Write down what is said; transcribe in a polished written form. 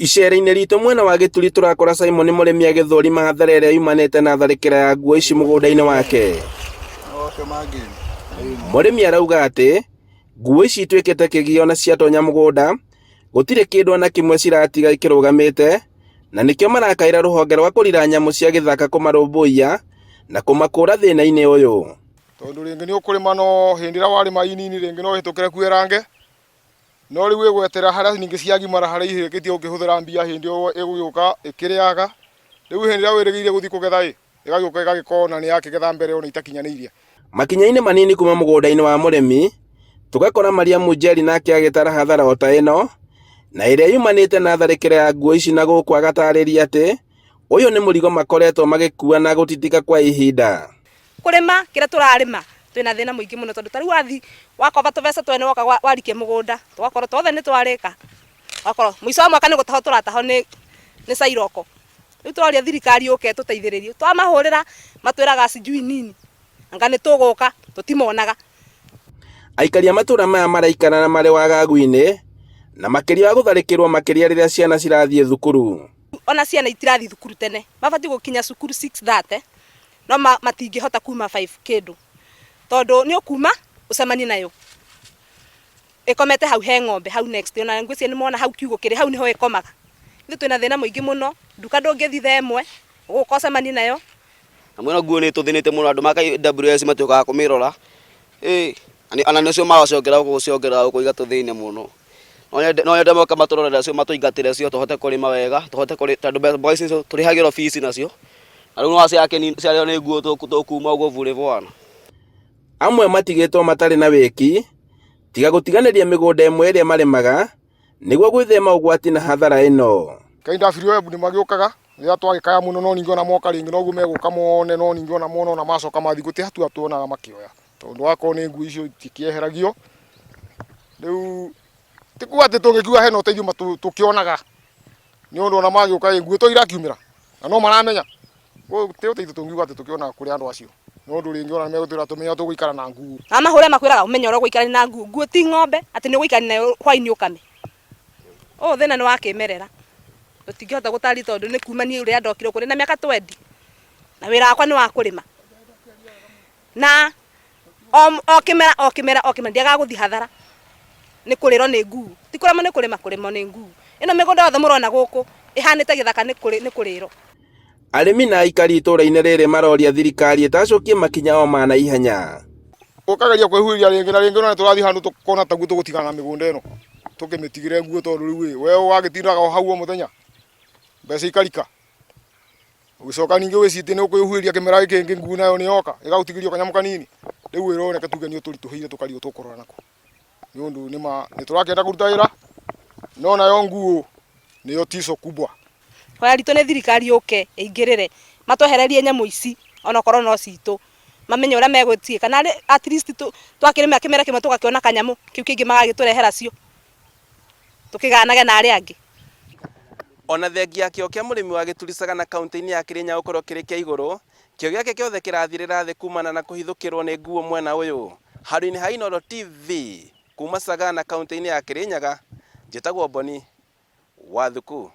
Icera-inĩ ritũ mwena wa Gĩturi tũrakora Simon mũrĩmi agĩthũrima hathara ĩrĩa yumanĩte na tharĩkĩra ya nguo ici mũgũnda-inĩ wake. Mũrĩmi arauga atĩ nguo ici ituĩkĩte kĩgio na ciatonya mũgũnda gũtirĩ kĩndũ ona kĩmwe ciratiga kĩrũgamĩte na nĩkĩo marakaĩra rũhonge rwa kũrira nyamũ cia gĩthaka kũmarũmbũiya na kũmakũra thĩna-inĩ ũyũ. Tondũ rĩngĩ nĩ ũkũrĩma no hĩndĩ ĩrĩa warĩma inini rĩngĩ no ũhĩtũkĩre kuerange. No rĩu ĩgweterera harĩa ningĩ ciagimara harĩa irĩkĩtie gũkĩhũthĩra mbia hĩndĩ ĩyo ĩgũgĩũka ĩkĩrĩaga. Rĩu hĩndĩ ĩrĩa wĩrĩgĩrĩire gũthiĩ kũgetha ĩ, ĩgagĩũka ĩgagĩkorwo ona nĩ yakĩgetha mbere ona itakinyanĩirie. Makinya-inĩ manini kuma mũgũnda-inĩ wa mũrĩmi, tũgakora Mariamu Njeri nake agĩtara hathara o ta ĩno, na ĩrĩa yumanĩte na tharĩkĩra ya nguo ici na gũkũ agatarĩria atĩ ũyũ nĩ mũrigo makoretwo magĩkua na gũtitika kwa ihinda. Kũrĩma kĩrĩa tũrarĩma twĩna thĩna mũingĩ mũno tondũ ta rĩu wathi wakomba tũbeca twene woka warikia mũgũnda tũgakorwo twothe nĩ twarĩka, ũgakorwo mũico wa mwaka nĩ gũtahwo tũratahwo nĩ cairoko. Rĩu tũroria thirikari yũke ĩtũteithĩrĩrie, twamahũrĩra matwĩraga sijui nini, anga nĩ tũgũka, tũtimonaga. Aikari a matũra maya maraikara na marĩ wagagu-inĩ na makĩria wa gũtharĩkĩrwo makĩria rĩrĩa ciana cirathiĩ thukuru. Ona ciana itirathiĩ thukuru tene, mabatiĩ gũkinya cukuru 6:30 no matingĩhota kuma 5 kĩndũ, tondũ nĩ ũkuma ũcemanie nayo ĩkomete hau he ng'ombe hau next, ona ngwĩciria nĩ mona hau kiugũ kĩrĩ hau nĩho ĩkomaga. Ithuĩ twĩna thĩna mũingĩ mũno, nduka ndũngĩthiĩ thaa ĩmwe, ũgũka ũcemanie nayo. Na mwena nguo nĩ tũthĩnĩte mũno andũ ma KWS matiũkaga kũmĩrora ĩ ona nĩcio maraciongerera gũkũ gũciongerera gũkũ igatũthĩnia mũno. No nyende moke matũrorere cio matũingatĩre cio tũhote kũrĩma wega tũhote tondũ mboga ici tũrĩhagĩrwo fees nacio na rĩu nĩwona ciarĩo nĩ nguo tũkuma ũguo burĩ bwana. Amwe matigĩtwo matarĩ na wĩki tiga gũtiganĩria mĩgũnda ĩmwe ĩrĩa marĩmaga nĩguo gwĩthema ũgwati na hathara ĩno. KWS nĩ magĩũkaga rĩrĩa twagĩkaya mũno no ningĩ ona moka rĩngĩ noguo megũka mone no ningĩ ona mona ona macoka mathiĩ gũtirĩ hatua tuonaga makĩoya tondũ wakorwo nĩ nguo icio itikĩeheragio. Rĩu ti kuga atĩ tũngĩkiuga hena ũteithio tũkĩonaga nĩ ũndũ ona magĩũka ĩ nguo to irakiumĩra na no maramenya. Gũtirĩ ũteithio tũngiuga atĩ tũkĩonaga kũrĩ andũ acio nĩ ũndũ rĩngĩ ona nĩ megũtwĩra tũmenye tũgũikara na nguo. Wamahũra makwĩraga ũmenye ũrĩa ũgũikarania na nguo. Nguo ti ng'ombe atĩ nĩ ũgũikarania nayo hwainĩ ũkame. Ũyũ thĩna nĩ wa kĩmerera, tũtingĩhota gũtarĩria tondũ nĩ kuma niĩ ũrĩa ndokire gũkũ ndĩna mĩaka twendi, na wĩra wakwa nĩ wa kũrĩma. Na o kĩmera o kĩmera o kĩmera ndiagaga gũthiĩ hathara nĩ kũrĩrwo nĩ nguo. Ti kũremwo nĩ kũrĩma, kũrĩmwo nĩ nguo. Ĩno mĩgũnda yothe mũrona gũkũ ĩhanĩte gĩthaka nĩ kũrĩrwo. Arĩmi na aikari itũra-inĩ rĩrĩ maroria thirikari ĩtacũkie makinya o ma naihenya. Ũkageria kwĩhuhĩria rĩngĩ na rĩngĩ no nĩtũrathiĩ handũ tũkona taguo tũgũtigana na mĩgũnda ĩno tũkĩmĩtigĩre nguo tondũ rĩu ĩ we wagĩtindaga o hau o mũthenya mbeca ikarika ũgĩcoka ningĩ wĩcitie nĩ ũkwĩhuhĩria kĩmera gĩkĩ kĩngĩ nguo nayo nĩ yoka ĩgagũtigĩria o kanyamũ kanini rĩu wĩra ũyũ reke tuge nĩ ũtũritũhĩire tũkarigwo tũkũrora nakũ nĩ ũndũ nĩma nĩ tũrakĩenda kũruta wĩra no nayo nguo nĩyo tico kubwa. Ihoya ritũ nĩ thirikari yũke ĩingĩrĩre matwehererie nyamũ ici onokorwo no citũ mamenye ũrĩa megũciĩka na at least twakĩrĩma kĩmera kĩmwe tũgakĩona kanyamũ kĩu kĩngĩ magagĩtũrehera cio tũkĩganage na arĩa angĩ. Ona thengia ya kĩo kĩa mũrĩmi wa Gĩturi Sagana kauntĩ-inĩ ya Kĩrĩnyaga gũkorwo kĩrĩ kĩa igũrũ, kĩo gĩake gĩothe kĩrathirĩra thĩ kumana na kũhithũkĩrwo nĩ nguo mwena ũyũ. Handũ-inĩ ha Inooro TV, kuma Sagana kauntĩ-inĩ ya Kĩrĩnyaga, njĩtagwo Boni Wathuku.